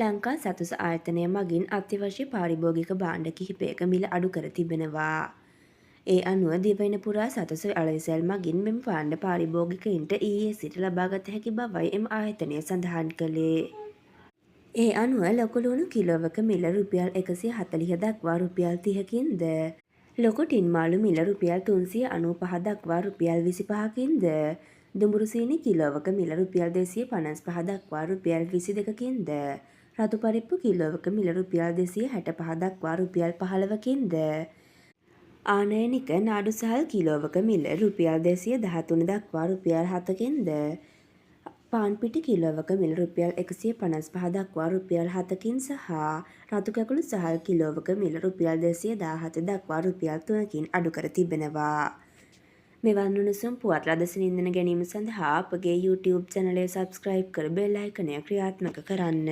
ලංකා සතුස ආයතනය මගින් අත්‍යවශ්‍ය පාරිභෝගික භාණ්ඩ කිහිපයක මිල අඩු කර තිබෙනවා. ඒ අනුව දිවයින පුරා සතුස අලෙවිසැල් මගින් මෙම භාණ්ඩ පාරිභෝගිකයින්ට ඊයේ සිට ලබාගත හැකි බවයි එම ආයතනය සඳහන් කළේ. ඒ අනුව ලොකු ලුණු කිලෝවක මිල රුපියල් 140 දක්වා රුපියල් 30කින්ද, ලොකු ටින් මාළු මිල රුපියල් 395 දක්වා රුපියල් 25කින්ද, දුඹුරු සීනි කිලෝවක මිල රුපියල් 255 දක්වා රුපියල් 22කින්ද, රතු පරිප්පු කිලෝවක මිල රුපියල් 265 දක්වා රුපියල් 15කින්ද, ආනයනික නාඩු සහල් කිලෝවක මිල රුපියල් 213 දක්වා රුපියල් 7කින්ද, පාන් පිටි කිලෝවක මිල රුපියල් 155 දක්වා රුපියල් 7කින් සහ රතු කැකුළු සහල් කිලෝවක මිල රුපියල් 217 දක්වා රුපියල් 3කින් අඩු කර තිබෙනවා. මෙවන් උණුසුම් පුවත් ලදසනින් දැන ගැනීම සඳහා අපගේ YouTube චැනලය සබ්ස්ක්‍රයිබ් කර බෙල් අයිකනය ක්‍රියාත්මක කරන්න.